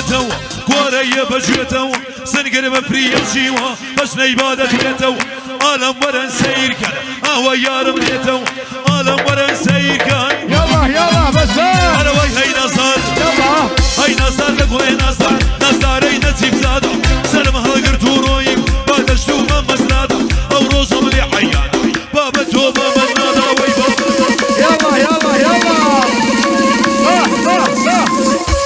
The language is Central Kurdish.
دێتەوە گۆرەیە بەگوێتەوە سنگر بە فریە ژیوە بەژنەی با دەتوێتەوە ئالەم وەرن سەیرکەن ئاوە یارم دێتەوە ئالەم وەرن سەیرکەن. يلا يلا بسام.